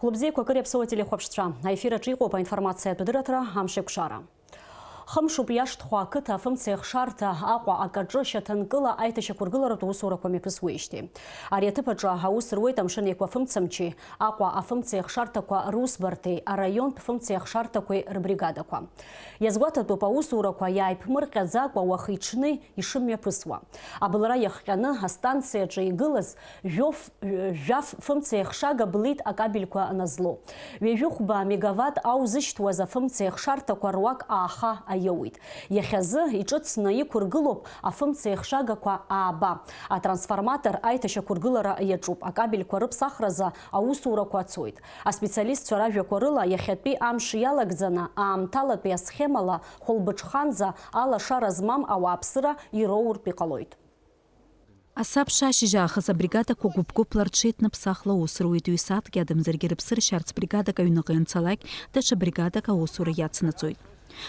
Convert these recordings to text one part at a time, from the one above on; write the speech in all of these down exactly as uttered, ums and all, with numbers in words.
Хәлыбзиақәа кыри аԥсуа телехәаԥшцәа, аефир аҿы иҟоуп аинформациатә дырраҭара Амшеиқәшара. Хымшуп Иашҭхәа ақыҭа афымцеихшарҭа Аҟәа акаҿы шьаҭанкыла аиҭашьақәыргыларатә усурақәа мҩаԥысуеижьҭеи. Ари аҭыԥ аҿы аус руеит Амшын Еиқәа афымцамчи, Аҟәа афымцеихшарҭақәа русбарҭеи араионтә фымцеихшарҭақәеи рбригадақәа. Иазгәаҭатәуп аусурақәа иааиԥмырҟьаӡакәа уахи-ҽни ишымҩаԥысуа. Абылра иахҟьаны астанциаҿы игылаз жәоф-, жәаф фымцеихшага блит акабельқәа назлоу. Ҩажәи хәба мегаватт ау зышьҭуаз афымцеихшарҭақәа руак ааха аиоуит. Иахьазы иҿыцны иқәыргылоуп афымцеихшагақәа ааба. Атрансформатор аиҭашьақәыргылара иаҿуп, акабельқәа рыԥсахразы аусурақәа цоит. Аспециалистцәа ражәақәа рыла, иахьатәи амш иалагӡаны аамҭалатәи асхемала хәылбыҽханӡа алашара змам ауааԥсыра ироуртә иҟалоит. Асабша ашьыжь аахыс абригадақәа гәыԥ-гәыԥла рҽеиҭныԥсахла аус руит, ҩ-сааҭк иадамзаргьы рыԥсы ршьарц бригадак аҩныҟа ианцалак, даҽа бригадак аусура иацнаҵоит.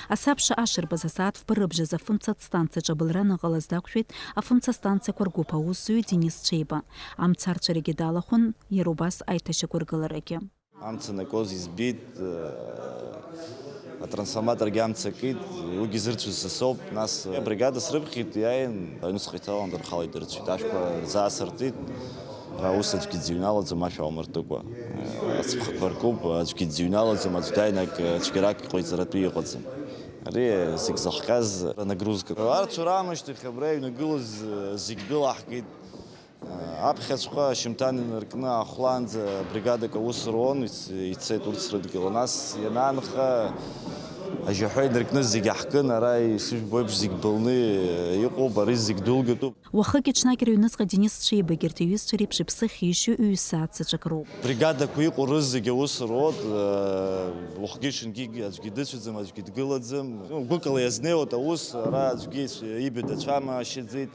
Асабша ашарбаз асааҭ фба рыбжазы афымцатә станциаҿы абылра аныҟалаз дақәшәеит афымцастанциақәа ргәыԥ аусзуҩы Денис Ҽеиба. Амца арцәарагьы далахәын, иара убас аиҭашьақәыргыларагьы. Амца анакуаз избеит, э, атрансформаторгьы амца акит, уигьы зырцәаз са соуп. Нас абригада срыԥхьеит, иааин, аҩныҵҟа иҭалан, дырхала идырцәеит, ашәқәа рзаасыртит. Ара ус аӡәгьы дзыҩналаӡом, ашә аумыртыкәа. Э, ацԥхақәа ркуп, аӡәгьы дзыҩналаӡом, аӡә дааины акы цәгьарак иҟаиҵаратәы иҟаӡам. Ари зегь зыхҟьаз анагрузка. Арҭ раамышьҭахь абра иҩнагылаз, э, зегь дәылаҳкит. Аԥхьаҵәҟьа ашьымҭан инаркны аахәлаанӡа бригадак аус руан, иц-, ицеит урҭ срыдгьыло. Нас ианаанха, ажьаҳәа инаркны зегь аҳкын, ара ишыжәбо еиԥш зегь былны иҟоуп, ари зегь дәылгатәуп. Уахыки-ҽнаки рыҩныҵҟа Денис Ҽеибагьы арҭ иҩызцәа реиԥш иԥсы ахьишьо ҩ-сааҭ заҵәык роуп. Бригадақәа иҟоу рызегь аус руоуп, уахгьы-ҽынгьы аӡәгьы дыцәаӡам, аӡәгьы дгылаӡам. Гәыкала иазнеиуеит аус, ара аӡәгьы ибаҩ дацәамаашьаӡеит.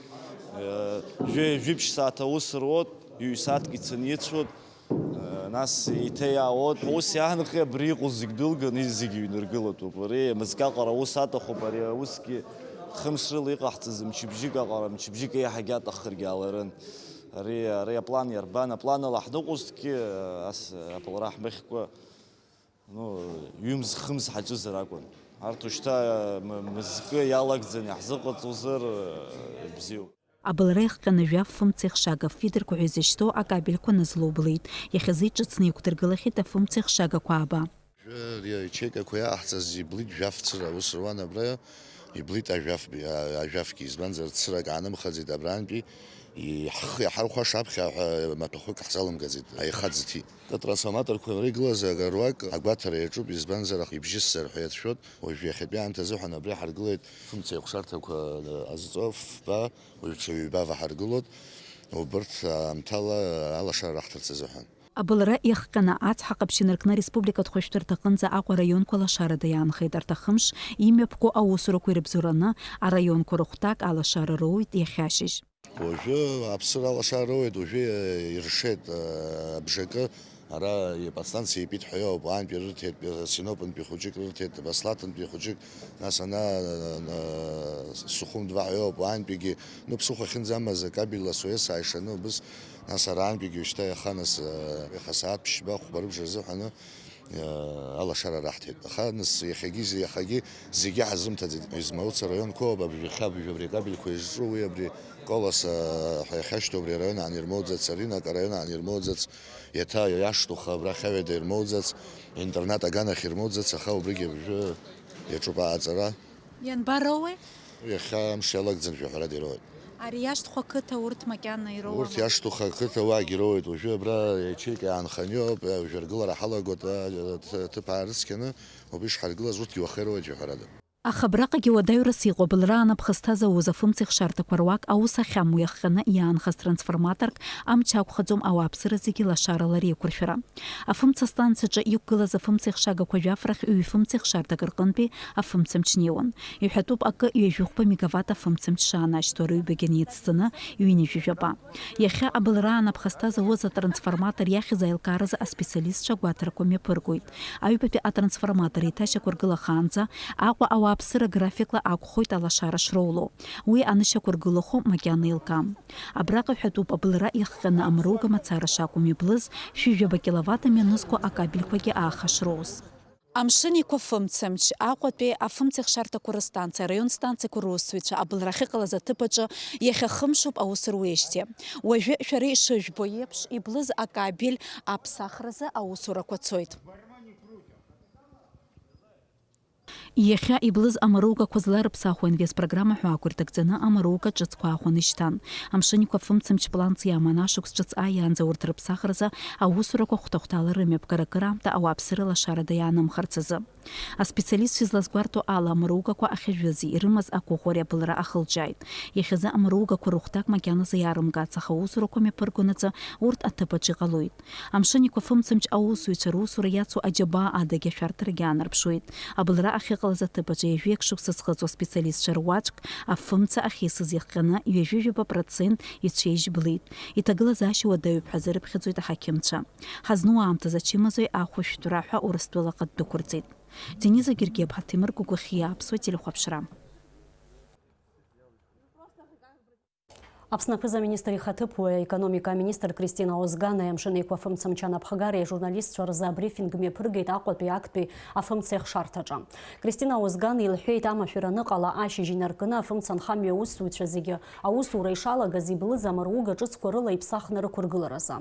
Жәи-, жәиԥшь сааҭ аус руот, ҩ-сааҭк ицаны ицәоит, нас еиҭа иаауеит. Ус иаанхеит, абри иҟоу зегь дәылганы зегь иҩныргылатәуп. Ари мызкы аҟара аус аҭахуп, ари аусгьы хымшрыла иҟаҳҵаз мчыбжьык аҟара, мчыбжьык еиҳагьы аҭаххаргьы ҟаларын. Ари, ари аплан иарбан, аплан ала ҳныҟәозҭгьы, ас абылра ҳмыхькәа, ну, ҩымз-хымз ҳаҿызар акәын. Арҭ ушьҭа м-, мызкы иалагӡаны иаҳзыҟаҵозар, бзиоуп. Абылра иахҟьаны жәаф фымцеихшага фидерқәа ҳәа изышьҭоу акабельқәа назлоу блит. Иахьазы иҿыцны иқәдыргылахьеит афымцеихшагақәа ааба. Ари аячеикақәа иаҟаҳҵаз иблит жәаф цыра аус руан абра, иблит ажәаф, а-, ажәафгьы, избанзар, цырак аанымхаӡеит абрантәи, и-, ҳхы иаҳархәаша аԥхьа ҳәа маҭәахәык ҳзалымгаӡеит, аиха ӡыҭит. Атрансформаторқәа абра игылаз агаруак агәаҭара иаҿуп, избанзар, ибжьысзар ҳәа иацәшәоит. Уажә иахьатәи аамҭазыҳәан абра иҳаргылеит фымцеихшарҭақәа азҵо фба, уаҩ ҽа ҩба ҳаргылоит, убырҭ аамҭала алашара раҳҭарц азыҳәан. Абылра иахҟьаны ацҳа ҟаԥшь инаркны ареспубликатә хәышәтәырҭаҟынӡа Аҟәа араионқәа лашарада иаанхеит. Арҭ ахымш имҩаԥго аусурақәа ирыбзоураны араионқәа рыхәҭак алашара роуит иахьа ашьыжь. Уажәы аԥсыра алашара роуеит, уажәы иршеит, э, абжакы, ара иподстанциа ипит ҳәа иоуп, уаантәи рырҭеит, э, Синопынтәи хәыҷык рырҭеит, Баслаҭынтәи хәыҷык, нас ана, э, Сухум два ҳәа иоуп, уаантәигьы, ну, ԥсыхәа ахьынӡамаз акабель ласуеса ааишаны убыс, нас араантәигьы шьҭа иаха, нас, э, иаха сааҭ ԥшьба, хәба рыбжа рзыҳәаны, алашара раҳҭеит. Аха нас иахьагьы, иахагьы зегьы ҳазымҭаӡеит. Измауца араионқәоуп, абжахьа абжа абри акабельқәа изҿу, уи абри Колос, а, ҳәа иахьашьҭоу абри араион аан ирмоуӡац, Аринак араион аан ирмоуӡац, еиҭа Иаштуха абрахь аҩада ирмоуӡац, интернат аганахь ирмоуӡац, аха убригьы абжа иаҿуп аҟаҵара. Ианбароуеи? Иахьа амш иалагӡан жәаҳәарада ироуеит. Ари Иаштхәа қыҭа урҭ макьана ироуама? Урҭ Иаштхәа қыҭа уаагьы ироуеит. Уажәы абра ячеика иаанханы иоуп, уажәы аргылара ҳалагоит, а, ҭ-, ҭыԥ аарыцқьаны, убри ишҳаргылаз урҭгьы уаха ироуеит жәаҳәарада. Аха абраҟагьы уадаҩрас иҟоуп, лраан аԥхасҭа зауз афымцеихшарҭақәа руак аус ахьамоу иахҟьаны иаанхаз трансформаторк амч ақәхаӡом ауааԥсыра зегьы лашарала реиқәыршәара. Афымца станциаҿы иқәгылаз афымцеихшагақәа жәаф рахь ҩ-фымцеихшарҭак рҟынтәи афымцамч неиуан. Иҳәатәуп акы ҩажәи хәба мегаватт афымцамч шаанашьҭуа, рыҩбагьы неицҵаны ҩынҩажәи жәаба. Иахьа абылраан аԥхасҭа зауз атрансформатор иахьыз аилкааразы аспециалистцәа агәаҭарақәа мҩаԥыргоит. Аҩбатәи атрансформатор еиҭашьақәыргылахаанӡа Аҟәа ауаа Аԥсыра графикла акәхоит алашара шроуло. Уи анышьақәыргылахо макьана еилкаам. Абраҟа ҳәатәуп абылра иахҟьаны амаруга мацара шакәым иблыз, шәи жәаба киловатт амҩанызқәа акабельқәагьы ааха шроуз. Амшын Еиқәа фымцамч, Аҟәатәи афымцеихшарҭақәа рыстанциа, араион станциақәа русзуҩцәа абылра ахьыҟалаз аҭыԥ аҿы иахьа хымшоуп аус руеижьҭеи. Уажәы шәара ишыжәбо еиԥш, иблыз акабель аԥсахразы аусурақәа цоит. Иахьа иблыз амароугақәа зларыԥсахуа инвестпрограмма ҳәа ақәырҭагӡаны амароуга ҿыцқәа аахәаны ишьҭан. Амшын Еиқәа фымцамч планс иаман ашықәс ҿыц ааиаанӡа урҭ рыԥсахразы аусурақәа хәҭа-хәҭала рымҩаԥгара акыраамҭа ауааԥсыра лашарада иаанымхарц азы. Аспециалистцәа излазгәарҭо ала, амароугақәа ахьажәызи ирымаз ақәыӷәӷәареи абылра ахылҿиааит. Иахьазы амароугақәа рыхәҭак макьаназы иаарымгац, аха аусурақәа мҩаԥыргонаҵы урҭ аҭыԥ аҿы иҟалоит. Амшын Еиқәа фымцамч аусзуҩцәа русура иацу аџьабаа адагьы ашәарҭарагьы аанарԥшуеит. Абылра ахьыҟалаз аҭыԥ аҿы ҩажәеик шықәса зхыҵуа аспециалистцәа руаӡәк афымца ахьисыз иахҟьаны ҩажәи жәаба процент ицәеижь блит. Иҭагылазаашьа уадаҩуп ҳәа азырыԥхьаӡоит аҳақьымцәа. Ҳазну аамҭазы ачымазаҩ ахәышәтәра ҳәа Урыстәылаҟа ддәықәырҵеит. Дениза Гергиаԥҳа, Ҭемыр Гәыгәыхиа, Аԥсуа телехәаԥшра. Аԥсны аԥыза-министр ихаҭыԥуаҩ, аекономика аминистр Кристина Озганеи Амшын Еиқәа фымцамч анапхгареи ажурналистцәа рзы абрифинг мҩаԥыргеит Аҟәатәи актәи афымцеихшарҭаҿы. Кристина Озганеи илҳәеит, амашәыр аныҟала ашьыжь инаркны афымца анхамҩа аусзуҩцәа зегьы аусура ишалагаз иблыз амаруга ҿыцқәа рыла иԥсахны рықәыргыларазы.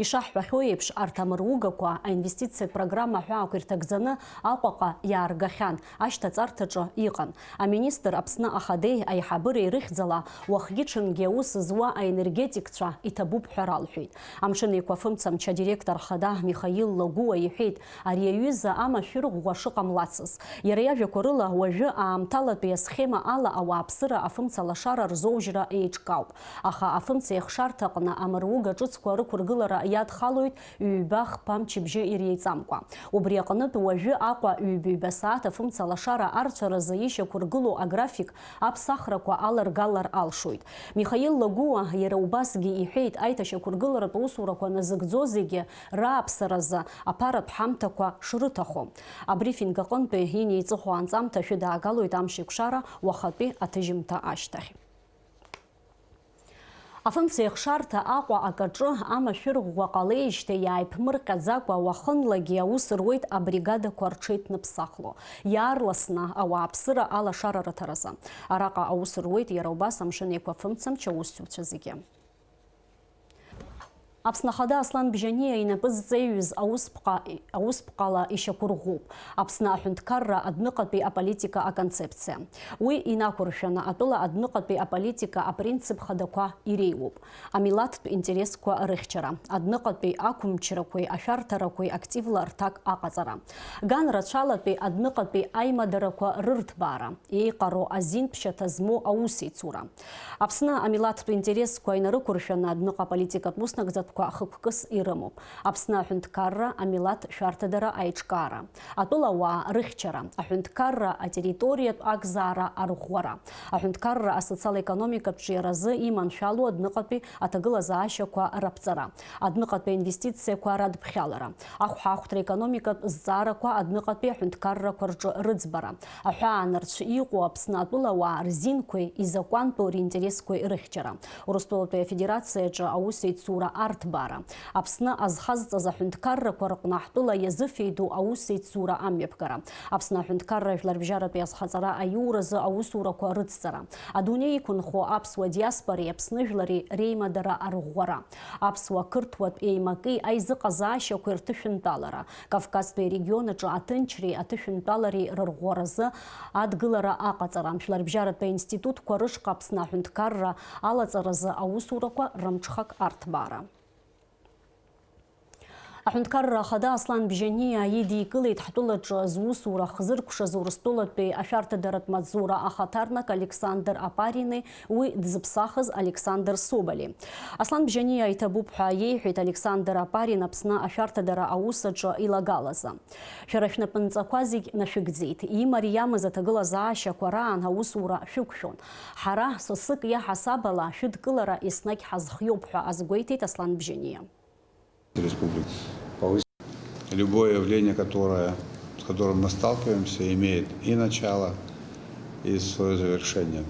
Ишаҳҳәахьоу еиԥш, арҭ амаругақәа аинвестициатә программа ҳәаақәа ирҭагӡаны Аҟәаҟа иааргахьан, ашьҭаҵарҭаҿы иҟан. Аминистр Аԥсны Ахадеи аиҳабыреи рыхьӡала уахгьы-ҽынгьы аус зуа аенергетикцәа иҭабуп ҳәа ралҳәеит. Амшын Еиқәа фымцамч адиректор хада Михаил Лагәыуа иҳәеит, ари аҩыза амашәыр ӷәӷәа шыҟамлацыз. Иара иажәақәа рыла, уажәы аамҭалатәи асхема ала ауааԥсыра афымца лашара рзоужьра еиҿкаауп. Аха афымцеихшарҭаҟны амаруга ҿыцқәа рықәыргылара иадхалоит ҩба-хԥа мчыбжьы иреиҵамкәа. Убри аҟнытә, уажәы Аҟәа ҩба-ҩба сааҭ афымца лашара арцәаразы ишьақәыргылоу аграфик аԥсахрақәа аларгалар алшоит. Михаил Лагәыуа иара убасгьы иҳәеит, аиҭашьақәыргыларатә усурақәа назыгӡо зегьы рааԥсаразы аԥаратә ҳамҭақәа шрыҭаху. Абрифинг аҟынтәи инеиҵыху анҵамҭа шәыдаагалоит амшеикәшара уахатәи аҭыжьымҭа ашьҭахь. Афымцеихшарҭа Аҟәа акаҿы амашәыр ӷәӷәа ҟалеижьҭеи иааиԥмырҟьаӡакәа уахынлагьы аус руеит абригадақәа рҽеиҭныԥсахло, иаарласны ауааԥсыра алашара рыҭаразы. Араҟа аус руеит иара убас Амшын Еиқәа фымцамч аусзуҩцәа зегьы. Аԥсны Ахада Аслан Бжьаниа инапы зҵеиҩыз аусԥҟа-, аусԥҟала ишьақәырӷәӷәоуп Аԥсны аҳәынҭқарра адәныҟатәи аполитика аконцепциа. Уи инақәыршәаны атәыла адәныҟатәи аполитика апринцип хадақәа иреиуоуп. Амилаҭтә интересқәа рыхьчара, адәныҟатәи ақәымчрақәеи ашәарҭарақәеи активла рҭак аҟаҵара, ган рацәалатәи адәныҟатәи аимадарақәа рырҭбаара, еиҟароу азин ԥшьаҭа змоу аусеицура. Аԥсны амилаҭтә интересқәа инарықәыршәаны адәныҟа аполитикатә уснагӡатәқәа хықәкыс ирымоуп. Аԥсны аҳәынҭқарра, амилаҭ шәарҭадара аиҿкаара, атәылауаа рыхьчара, аҳәынҭқарра атерриториатә акзаара арӷәӷәара, аҳәынҭқарра асоциал-економикатә ҿиаразы иманшәалоу адәныҟатәи аҭагылазаашьақәа раԥҵара, адәныҟатәи аинвестициақәа радԥхьалара, ахәҳахәҭра економикатә зҵаарақәа адәныҟатәи аҳәынҭқаррақәа рҿы рыӡбара, аҳәаанырцә иҟоу Аԥсны атәылауаа рзинқәеи изакәантәу ринтересқәеи рыхьчара, Урыстәылатәи Афедерациаҿы аусеицура арҭбаара, Аԥсны азхазҵаз аҳәынҭқаррақәа рыҟны ҳтәыла иазыфеиду аусеицура амҩаԥгара, Аԥсны аҳәынҭқарра жәларбжьаратәи азхаҵара аиуразы аусурақәа рыцҵара, адунеи иқәынхо аԥсуа диаспореи Аԥсны жәлари реимадара арӷәӷәара, аԥсуа-қырҭуатә еимаки аизыҟазаашьақәеи рҭышәынтәалара, Кавказтәи арегион аҿы аҭынчреи аҭышәынтәалареи рырӷәӷәаразы адгылара аҟаҵара, жәларбжьаратәи аинститутқәа рышҟа Аԥсны аҳәынҭқарра алаҵаразы аусурақәа рымҽхак арҭбаара. Аҳәынҭқарра ахада Аслан Бжьаниа идикылеит ҳтәылаҿы зусура хзыркәшаз Урыстәылатәи ашәарҭадаратә маҵзура ахаҭарнак Александр Апарини, уи дзыԥсахыз Александр Соболи. Аслан Бжьаниа иҭабуп ҳәа иеиҳәеит Александр Апарин Аԥсны ашәарҭадара аус аҿы илагалазы. Шәара шәнапынҵақәа зегь нашәыгӡеит, имариамыз аҭагылазаашьақәа раан аусура шәықәшәон. Ҳара, сасык иаҳасаб ала, шәыдкылара еснагь ҳазхиоуп ҳәа азгәеиҭеит Аслан Бжьаниа. Республики. Повыс-, любое явление, которое, с которым мы сталкиваемся, имеет и начало, И свое завершение.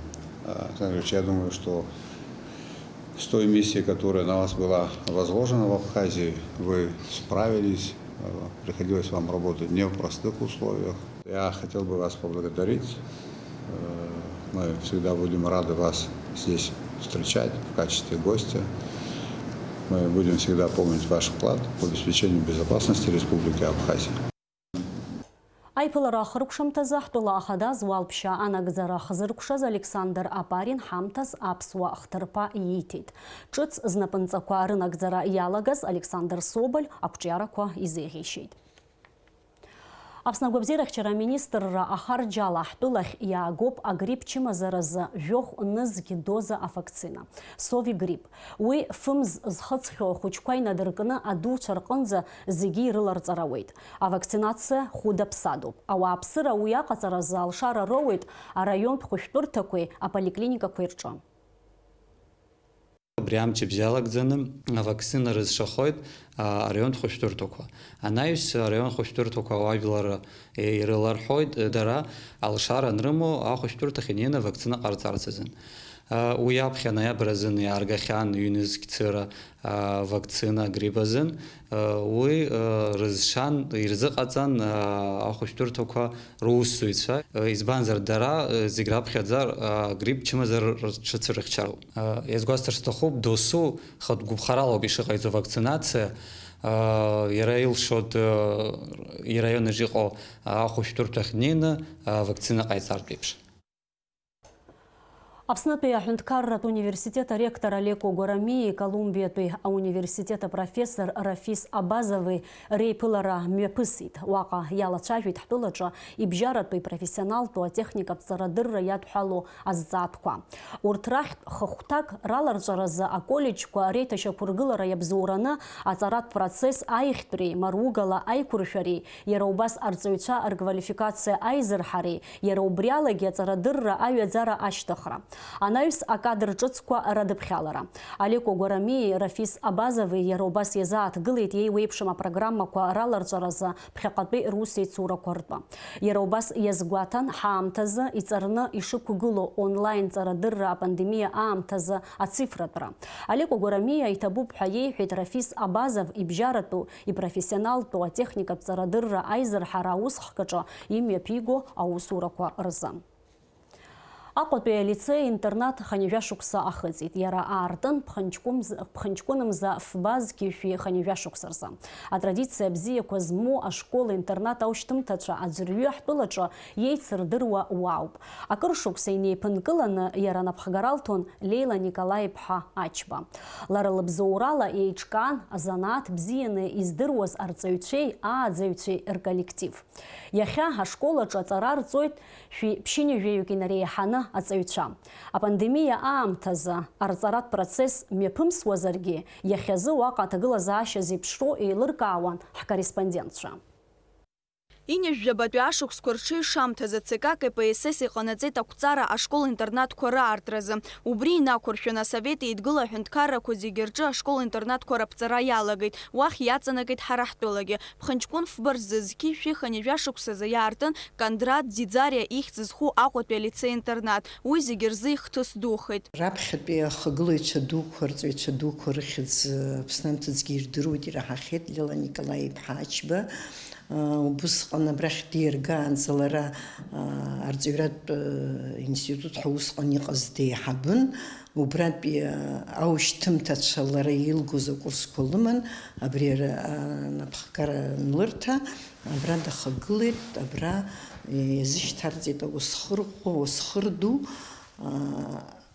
А, Александр Ильич, я думаю, что с той миссией, которая на вас была возложена в Абхазии, вы справились, э, приходилось вам работать не в простых условиях. Я хотел бы вас поблагодарить. Э, мы всегда будем рады вас здесь встречать в качестве гостя. Мы будем всегда помнить ваш вклад в обеспечение безопасности Республики Абхазия. Аиԥылара ахыркәшамҭазы ҳтәыла ахада зуалԥшьа анагӡара хзыркәшаз Александр Апарин ҳамҭас аԥсуа хҭырԥа ииҭеит. Ҿыц знапынҵақәа рынагӡара иалагаз Александр Соболь ақәҿиарақәа изеиӷьеишьеит. Аԥсны агәабзиарахьчара аминистрра ахарџьала ҳтәылахь иаагоуп агрипп чымазаразы жәохә нызқь доза авакцина. Совигрипп. Уи фымз зхыҵхьоу ахәыҷқәа инадыркны адуцәа рҟынӡа зегьы ирыларҵар ауеит. Авакцинациа хәыда-ԥсадоуп. Ауааԥсыра уи аҟаҵаразы алшара роуеит араионтә хәышәтәырҭақәеи аполиклиникақәеи рҿы. Абри амчыбжь иалагӡаны авакцина рызшахоит, а, араионтә хәышәтәырҭақәа. Анаҩс араионтә хәышәтәырҭақәа ауаажәлар, е, ирыларҳәоит, е, дара алшара анрымоу ахәышәтәырҭахь инеины авакцина ҟарҵарц азын. А, уи аԥхьа ноиабр азын иааргахьан ҩнызқь цыра, а, вакцина агрипп азын. Уи рызшан ирзыҟаҵан ахәышәтәырҭақәа русзуҩцәа, избанзар, дара зегь раԥхьаӡа агрипп чымазара рҽацәырыхьчароуп. Иазгәасҭар сҭахуп, досу хатә гәыԥхаралоуп ишыҟаиҵо авакцинациа, иара илшоит ираион аҿы иҟоу ахәышәтәырҭахь днеины авакцина ҟаиҵартә еиԥш. Аԥснытәи аҳәынҭқарратә университет аректор Алеко Гәарамиеи Колумбиатәи ауниверситет апрофессор Рафис Абазови реиԥылара мҩаԥысит. Уаҟа иалацәажәеит ҳтәылаҿы ибжьаратәи профессионалтәу атехникатә ҵарадырра иадҳәалоу азҵаатәқәа. Урҭ рахьтә хыхәҭак раларҵәаразы аколлеџьқәа реиҭашьақәыргылара иабзоураны аҵаратә процесс аиӷьтәреи маругала аиқәыршәареи, иара убас арҵаҩцәа рквалификациа аизырҳареи, иара убри алагьы аҵарадырра аҩаӡара ашьҭыхра. Анаҩс акадр ҿыцқәа радыԥхьалара. Алеко Гәарамиеи Рафис Абазови иара убас иазааҭгылеит еиуеиԥшым апрограммақәа раларҵәаразы ԥхьаҟатәи русеицурақәа ртәы. Иара убас иазгәаҭан, ҳаамҭазы иҵарны ишықәгылоу онлайн ҵарадырра апандемиа аамҭазы ацифратәра. Алеко Гәарамиа иҭабуп ҳәа иеиҳәеит Рафис Абазов ибжьаратәу, ипрофессионалтәу атехникатә ҵарадырра аизырҳара аусхкаҿы имҩаԥиго аусурақәа рзы. Аҟәатәи алицеи-интернат хынҩажәа шықәса ахыҵит. Иара аартын ԥхынҷкәымз-, ԥхынҷкәынымза фба зқьи жәшәи хынҩажәа шықәса рзы. Атрадициа бзиақәа змоу ашкол-интернат аушьҭымҭацәа аӡәырҩы ҳтәылаҿы иеицырдыруа уаауп. Акыр шықәса инеиԥынкыланы иара анапхгара алҭон Леила Николаи-иԥҳа Ачба. Лара лыбзоурала еиҿкаан, азанааҭ бзианы издыруаз арҵаҩцәеи ааӡаҩцәеи рколлектив. Иахьа ашкол аҿы аҵара рҵоит шәи ԥшьынҩажәаҩык инареиҳаны аҵаҩцәа. Апандемиа аамҭазы арҵаратә процесс мҩаԥымсуазаргьы, иахьазы уаҟа аҭагылазаашьа зеиԥшроу еилыркаауан ҳкорреспондентцәа. Ҩажәабатәи ашықәсқәа рҽеишамҭазы Ц К К П С С иҟанаҵеит ақәҵара ашкол-интернатқәа раартразы. Убри инақәыршәаны Асовет Еидгыла аҳәынҭқаррақәа зегьы рҿы ашкол-интернатқәа раԥҵара иалагеит, уахь иаҵанакит ҳара ҳтәылагьы. Ԥхынҷкәын фба рзы зқьи жәшәи хынҩажәа шықәсазы иаартын Кондрат Ӡиӡариа ихьӡ зху Аҟәатәи алицеи-интернат. Уи зегьы рзы ихҭыс духеит. Раԥхьатәи ахагылаҩцәа дуқәа, арҵаҩцәа дуқәа рыхьӡ, э, Аԥсны анҭыҵгьы ирдыруеит, ираҳахьеит, Леила Николаи-иԥҳа Ачба. Э, убысҟан абрахь диаргаанӡа лара, э, арҵаҩратә, э, институт ҳәа усҟан иҟаз деиҳабын. Убратәи, а, аушьҭымҭацәа лара илгоз акурсқәа лыман, абри ара, а, анапхгара анлырҭа, абра дахагылеит, абра, е, иазышьҭарҵеит ауасхыр ӷәӷәа, ауасхыр ду, а,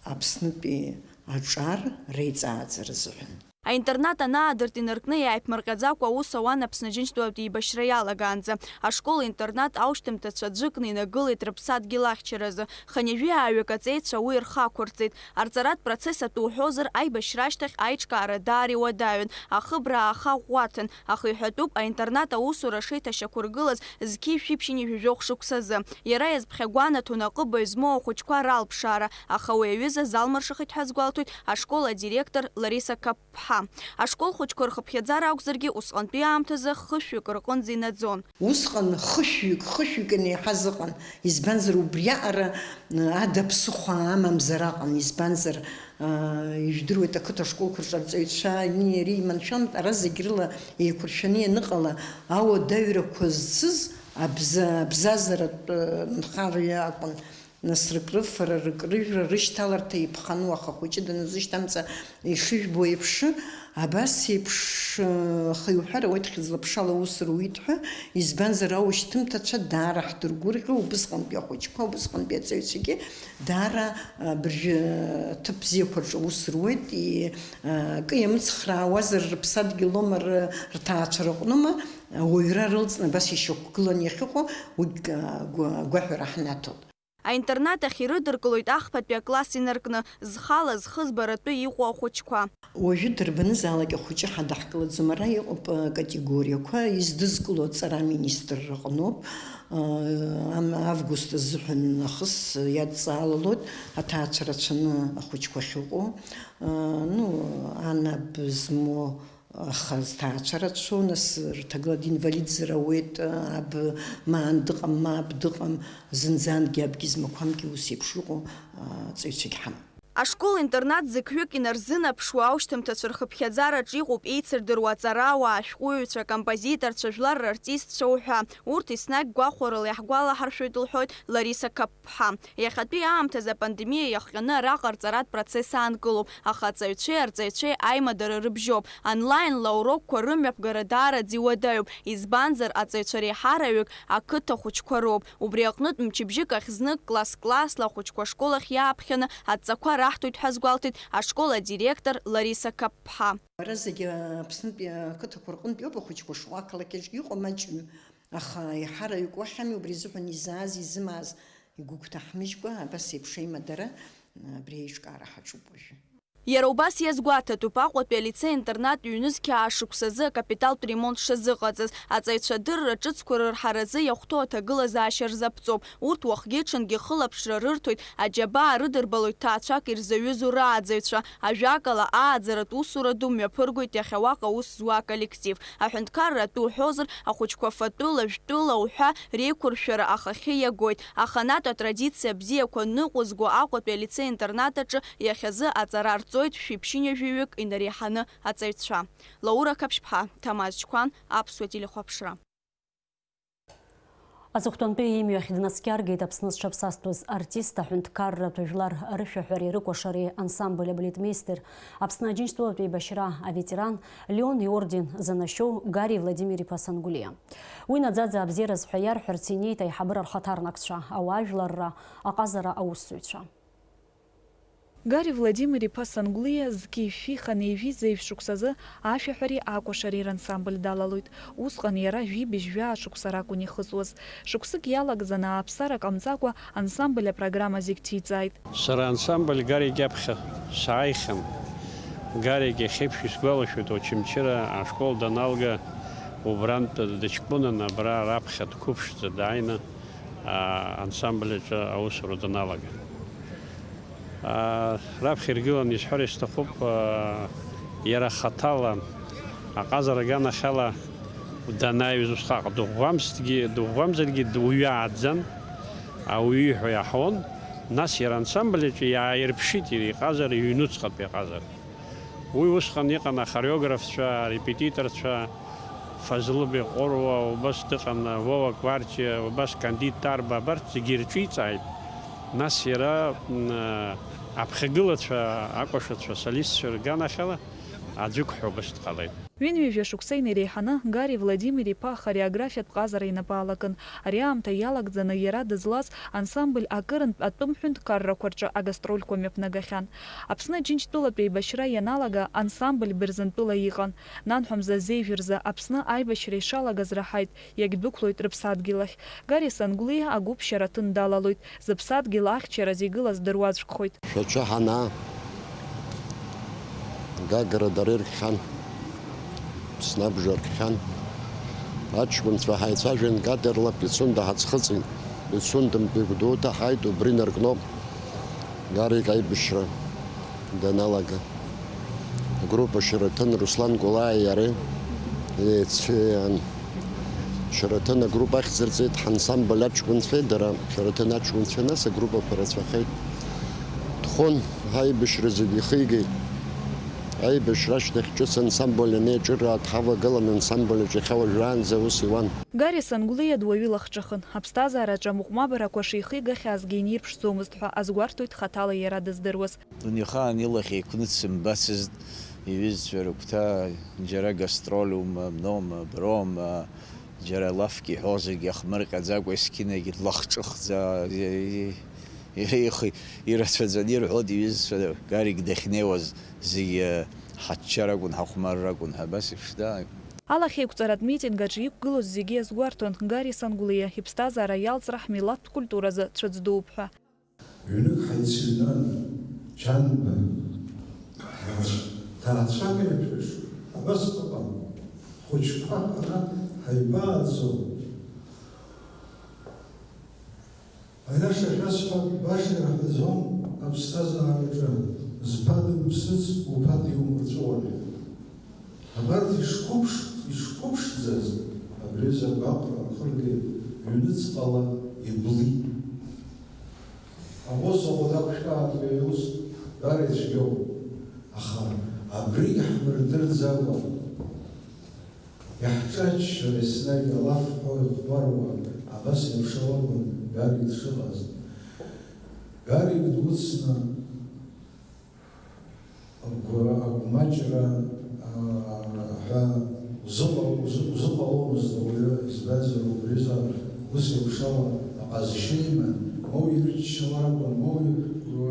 Аԥснытәи аҿар реиҵааӡара азыҳәан. Аинтернат анаадырт инаркны иааиԥмырҟьаӡакәа аус ауан Аԥсны Џьынџьтәылатә еибашьра иалагаанӡа. Ашкол-интернат аушьҭымҭацәа ӡәыкны инагылеит рыԥсадгьыл ахьчаразы. Хынҩажәи ааҩык аҵеицәа уи рхы ақәырҵеит. Арҵаратә процесс атәы уҳәозар, аибашьра ашьҭахь аиҿкаара даара иуадаҩын, ахыбра ааха ӷәӷәаҭан, аха иҳәатәуп, аинтернат аусура шеиҭашьақәыргылаз зқьи жәшәи ԥшьынҩажәи жәохә шықәсазы. Иара иазԥхьагәанаҭон аҟыбаҩ змоу ахәыҷқәа ралԥшаара, аха уи аҩыза залмыршахеит ҳәа азгәалҭоит ашкол адиректор Лариса Каԥԥҳа. Ашкол хәыҷқәа рхыԥхьаӡара акәзаргьы, усҟантәи аамҭазы хышәҩык рҟынӡа инаӡон. Усҟан хышәҩык, хышәҩык анеиҳаз ыҟан, избанзар, убриаҟара, ада ԥсыхәа амамзар аҟан, избанзар, ижәдыруеит, ақыҭа школқәа рҿы арҵаҩцәа ани иареи иманшәалан, ара зегь рыла еиқәыршәаны ианыҟала, ауадаҩрақәа зцыз абза-, абзазаратә нхара акәын. Нас рыкрыфара, рыкрыжәра, рышьҭаларҭа иԥхану, аха ахәыҷы даназышьҭамҵа, ишыжәбо еиԥш, абас еиԥш, э, аха иуҳәар ауеит, хьыӡла-ԥшала аус руит ҳәа, избанзар, аушьҭымҭацәа даара ҳдыргәырӷьо, убысҟантәи ахәыҷқәа, убысҟантәи аҵаҩцәагьы даара, э, абыржәы, э, ҭыԥ бзиақәа рҿы аус руеит, и-, э, акы иамыцхраауазар, рыԥсадгьыл аума, ры-, рҭаацәа рыҟнума, ауаҩра рылҵны абас ишьақәгыланы иахьыҟоу, уигь, э, гәа-, агәаҳәара ҳнаҭоит. Аинтернат ахь ирыдыркылоит ахԥатәи акласс инаркны, зхала зхы збаратәы иҟоу ахәыҷқәа. Уажәы дарбанызаалак ахәыҷы ҳадаҳкылаӡом, ара иҟоуп, э, категориақәа, издызкыло аҵара аминистрра аҟноуп, э, ам-, август азыҳәан нахыс иадҵаалалоит аҭаацәа рацәаны ахәыҷқәа ахьыҟоу, э, ну, анаб змоу, Аха зҭаацәа рацәоу, нас рҭагылада инвалидзар ауеит, аб маан дыҟам, ма аб дыҟам, зынӡангьы абгьы змақәамгьы ус еиԥш иҟоу, а, ҵаҩцәагь ҳамоуп. Ашкол-интернат зықьҩык инарзынаԥшуа аушьҭымҭацәа рхыԥхьаӡараҿ иҟоуп еицырдыруа аҵарауаа, ашәҟәыҩҩцәа, акомпозиторцәа, жәлар рартистцәа уҳәа. Урҭ еснагь гәахәарыла иаҳгәалаҳаршәоит, лҳәоит Лариса Кап-, ԥҳа. Иахьатәи аамҭазы апандемиа иахҟьаны араҟа арҵаратә процесс аанкылоуп, аха аҵаҩцәеи арҵаҩцәеи аимадара рыбжьоуп. Онлаинла аурокқәа рымҩаԥгара даараӡа иуадаҩуп, избанзар, аҵаҩцәа реиҳараҩык ақыҭа хәыҷқәа роуп. Убри аҟнытә мчыбжьык ахь знык класс-классла ахәыҷқәа ашкол ахь иааԥхьаны адҵақәа раҳҭоит ҳәа азгәалҭеит ашкол адиректор Лариса Кап-ԥҳа. Ара зегьы Аԥснытәи ақыҭақәа рҟынтә иоуп ахәыҷқәа шыҟоу, ақалақь аҿгьы иҟоуп маҷҩым. Аха аиҳараҩык уахь ами, убри азыҳәан изааз, изымааз игәыгәҭаҳмыжькәа, абас еиԥш аимадара, абри аиҿкаара ҳаҿуп уажәы. Иара убас иазгәаҭатәуп Аҟәатәи алицеи-интернат ҩнызқьи аа шықәсазы акапиталтә ремонт шазыҟаҵаз, аҵаҩцәа адырра ҿыцқәа рырҳаразы иахәҭоу аҭагылазаашьа рзаԥҵоуп. Урҭ уахгьы-ҽынгьы хылаԥшра рырҭоит, аџьабаа рыдырбалоит ҭаацәак ирзаҩызоу рааӡаҩцәа, ажәакала, ааӡаратә усура ду мҩаԥыргоит иахьа уаҟа аус зуа аколлектив. Аҳәынҭқарра атәы уҳәозар, ахәыҷқәа фатәыла, жәтәыла уҳәа реиқәыршәара ахахьы иагоит. Аханатә атрадициа бзиақәа ныҟәызго Аҟәатәи алицеи-интернат аҿы иахьазы аҵара рҵоит шәиԥшьынҩажәаҩык инареиҳаны аҵаҩцәа. Лаура Қаԥшьԥҳа, Ҭамаз Чқәан, Аԥсуа телехәаԥшра. Аҵыхәтәантәи имҩахь днаскьаргеит Аԥсны зҽаԥсазтәыз артист, аҳәынҭқарратә жәлар рышәаҳәареи рыкәашареи ансамбль абалетмеистер, Аԥсны Аџьынџьтәылатә еибашьра аветеран, Леон иорден занашьоу Гари Владимир-иԥа Сангәлиа. Уи наӡаӡа абзиараз ҳәа иарҳәарц инеит аиҳабыра рхаҭарнакцәа, ауаажәларра аҟазара аусзуҩцәа. Гари Владимир-иԥа Сангәлиа зқьи жәшәи хынҩажәи зеижә шықәсазы ашәаҳәареи акәашареи рансамбль далалоит. Усҟан иара жәибжь жәаа шықәса ракәын ихыҵуаз. Шықәсык иалагӡаны ааԥсара ҟамҵакәа ансамбль апрограмма зегь ҭиҵааит. Сара ансамбль Гарик иаԥхьа сааихьан. Гарик иахьеиԥш исгәалашәоит, Очамчыра ашкол даналга, убрантә дыҷкәынан абра раԥхьа дқәыԥшӡа дааины, аа, ансамбль аҿы аусура даналага. Аа, раԥхьа иргыланы исҳәар исҭахуп, аа, иара хаҭала аҟазара аганахьала данааиз усҟак дыӷәӷәамзҭгьы, дыӷәӷәамзаргьы дуаҩы ааӡан, ауаҩы ииҳәо иаҳауан, нас иара ансамбль аҿы иааирԥшит иара иҟазара, иҩнуҵҟатәи аҟазара. Уи усҟан иҟан ахореографцәа, арепетиторцәа, Фазлы Беҟәыруа, убас дыҟан Вова Кварчиа, убас Кандид Тарба, абарҭ зегьы ирҿиҵааит. Нас иара, м, аԥхьагылацәа, акәашацәа, асолистцәа рганахьала аӡәык ҳәа убас дҟалеит. Ҩынҩажәа шықәса инареиҳаны Гари Владимир-иԥа ахореографиатә ҟазара инапы алакын. Ари аамҭа иалагӡаны иара дызлаз ансамбль акырынтә атәым ҳәынҭқаррақәа рҿы агастрольқәа мҩаԥнагахьан. Аԥсны Аџьынџьтәылатә еибашьра ианалага, ансамбль бырзентәыла иҟан. Нанҳәа мза зеижә рзы Аԥсны аибашьра ишалагаз раҳаит, иагьдәықәлоит рыԥсадгьыл ахь. Гари Сангәлиа агәыԥшьара аҭын далалоит, зыԥсадгьыл ахьчараз игылаз дыруаӡәкхоит. Шәача ҳанаа, Гагра дара иркхьан, Аԥсны абжа ркхьан. Аҷкәынцәа ҳаицәажәан, Гагра лаб Пицунда ҳаӡхыҵит. Пицундантәи Гәдоуҭа ҳааит, убри наркноуп Гарик аибашьра даналага. Группа Шьараҭын, Руслан Гәлааи иареи еицәеиаан, Шьараҭын агруппа ахьӡырҵеит, ҳансамбль аҷкәынцәеи дара, Шьараҭын аҷкәынцәеи, нас агруппақәа рацәахеит. Дхон аибашьра зегьы ихигеит. Аибашьра ашьҭахь ҿыц ансамбль анеиҿыраа дҳавагылан, ансамбль аҿы иахьа уажәраанӡа аус иуан. Гари Сангәлиа дуаҩы илахҿыхын, аԥсҭазаараҿы амыҟәмабарақәа шихигахьазгьы инирԥшӡомызт ҳәа азгәарҭоит хаҭала иара дыздыруаз. Дунеихаан илахь еиқәныцымбацызт, иҩызцәа рыгәҭа, џьара гастролума, нома, брома, џьара лафк иҳәо зегьы иахмырҟьаӡакәа, есқьынагьы длахҿыхӡа, и-, и-, иреихи-, ирацәаӡаны ирҳәоит иҩызцәа Гарик дахьнеиуаз зегьы ҳаччар акәын, ҳахәмарра акәын ҳәа, абас еиԥш дааит. Алахьеиқәҵаратә митинг аҿы иқәгылоз зегьы иазгәарҭон Гари Сангәлиа иԥсҭазаара иалҵра ҳмилаҭтә культуразы цәыӡ дууп ҳәа. Ҩнык ҳаицыҩнан, Џьанба, ҭаацәак еиԥш, абас ыҟан, хәыҷқәак ара ҳаибааӡо. Аиаша шәасҳәап, баша ираҳәаӡом аԥсҭазаараҿы, зԥа дымԥсыц, уԥа диумырҵәуар ҳәа. Абарҭ ишқәыԥш-, ишқәыԥшӡаз, абри азы агәаҟра рхыргеит, ҩныҵҟала иблит. Аус ахәы дақәшәааит, уи аус дара ицәгьоуп. Аха абригь ҳмырдырӡакәа, иаҳҿаччо еснагь алафҳәа ихәмаруа, абас еиԥш алакәын Гарик дшыҟаз. Гарик дуцны агәра-, агәмаҷра, аа, ҳәа узыҟа-, узы-, узыҟаломызт ауаҩы, избанзар, убри азы ус еиԥш ала аҟазшьа иман, моу ирччалар акәын, моу,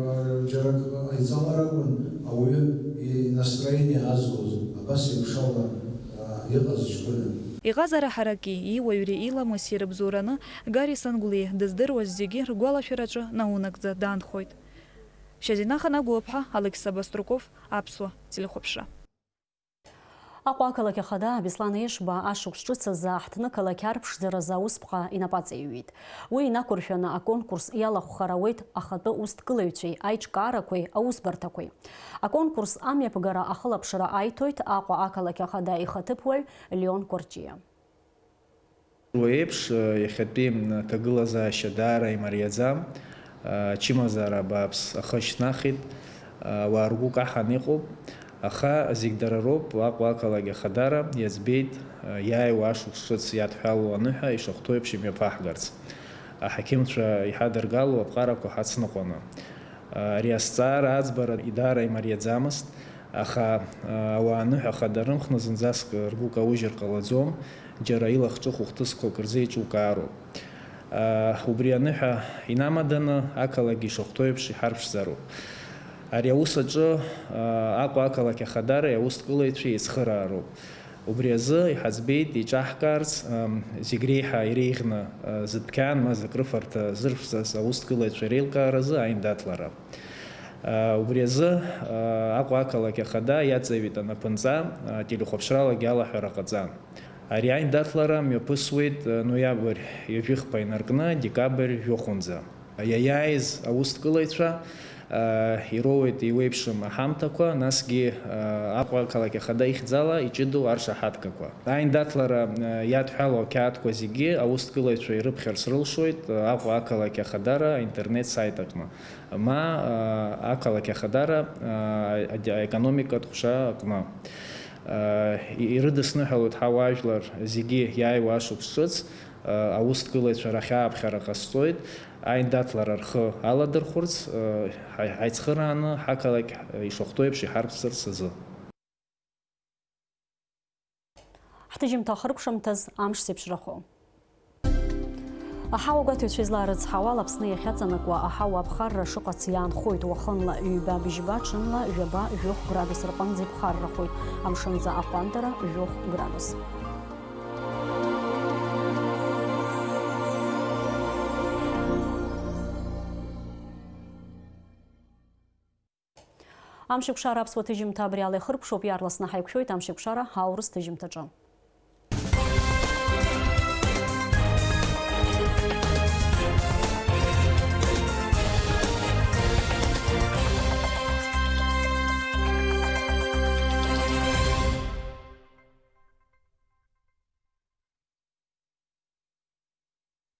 аа, џьара акы ҟаиҵалар акәын, ауаҩы инастроение азгоз, абас еиԥш ала, аа, иҟаз ҷкәына. Иҟазара ҳараки, иуаҩри иламыси рыбзоураны Гари Сангәлиа дыздыруаз зегьы ргәалашәараҿы наунагӡа даанхоит. Шьазина Ханагәыԥҳа, Алықьса Баструков, Аԥсуа телехәаԥшра. Аҟәа ақалақь ахада Беслан Ешба ашықәс ҿыц азы аҳҭны-қалақь арԥшӡаразы аусԥҟа инапаҵаиҩит. Уи инақәыршәаны аконкурс иалахәхар ауеит ахатәы усҭкылаҩцәеи аиҿкаарақәеи аусбарҭақәеи. Аконкурс амҩаԥгара ахылаԥшра аиҭоит Аҟәа ақалақь ахада ихаҭыԥуаҩ Леон Кәарҷиа. Уи еиԥш, иахьатәи аҭагылазаашьа даара имариаӡам, ачымазаара абааԥс ахы шьҭнахит, ауаа ргәы каҳан иҟоуп, аха зегь дара роуп, Аҟәа ақалақь ахадара иаӡбеит, иааиуа ашықәс ҿыц иадҳәалоу аныҳәа ишахәҭоу еиԥш имҩаԥаҳгарц, аҳақьымцәа иҳадыргало аԥҟарақәа ҳацныҟәаны. Ари азҵаара аӡбара даара имариаӡамызт, аха, а, ауаа аныҳәа хада рымхны зынӡаск ргәы каужьыр ҟалаӡом, џьара илахҿыху хҭысқәак рзеиҿукаароуп. А, убри аныҳәа инамаданы ақалақь ишахәҭоу еиԥш иҳарԥшӡароуп. Ари аус аҿы, а, Аҟәа ақалақь ахадареи аусҭкылаҩцәеи еицхыраароуп. Убри азы иҳаӡбеит еиҿаҳкаарц, ам, зегь реиҳа иреиӷьны, а, зыдәқьан ма зыкрыфарҭа зырԥшӡаз аусҭгылаҩцәа реилкааразы аиндаҭлара. А, убри азы, а, Аҟәа ақалақь ахада иаҵаҩит анапынҵа, а, телехәаԥшралагьы алаҳәара ҟаҵан. Ари аиндаҭлара мҩаԥысуеит, а, ноиабр ҩажәихԥа инаркны декабр жәохәынӡа. Иаиааиз аусҭкылаҩцәа, аа, ироуеит еиуеиԥшым аҳамҭақәа, насгьы, аа, Аҟәа ақалақь ахада ихьӡала иҷыдоу аршаҳаҭгақәа. Аиндаҭлара, аа, иадҳәалоу ақьаадқәа зегьы аусҭгылаҩцәа ирыԥхьарц рылшоит, аа, Аҟәа ақалақь ахадара аинтернет-сайт аҟны, ма, аа, ақалақь ахадара, аа, ади-, аекономикатә ҟәша аҟны. Аа, и-, ирыдысныҳәалоит ҳауаажәлар зегьы иааиуа ашықәс ҿыц, аа, аусҭгылаҩцәа рахь ааԥхьара ҟасҵоит. Аиндаҭлара рхы аладырхәырц, ҳаи-, ҳаицхырааны ҳақалақь ишахәҭоу еиԥш иҳарԥшӡарц азы. Ҳҭыжьымҭа ахыркәшамҭаз амш зеиԥшрахо. Аҳауа гәаҭаҩцәа излаарыцҳауа ала, Аԥсны иахьаҵанакуа аҳауа аԥхарра шыҟац иаанхоит, уахынла ҩба-бжьба, ҽынла жәаба-жәохә градус рҟынӡа иԥхаррахоит, амшынӡы аҟәандара жәохә градус. Амшеикәшара аԥсуа ҭыжьымҭа абри ала ихыркәшоуп, иаарласны ҳаиқәшәоит Амшеикәшара аурыс ҭыжьымҭаҿы.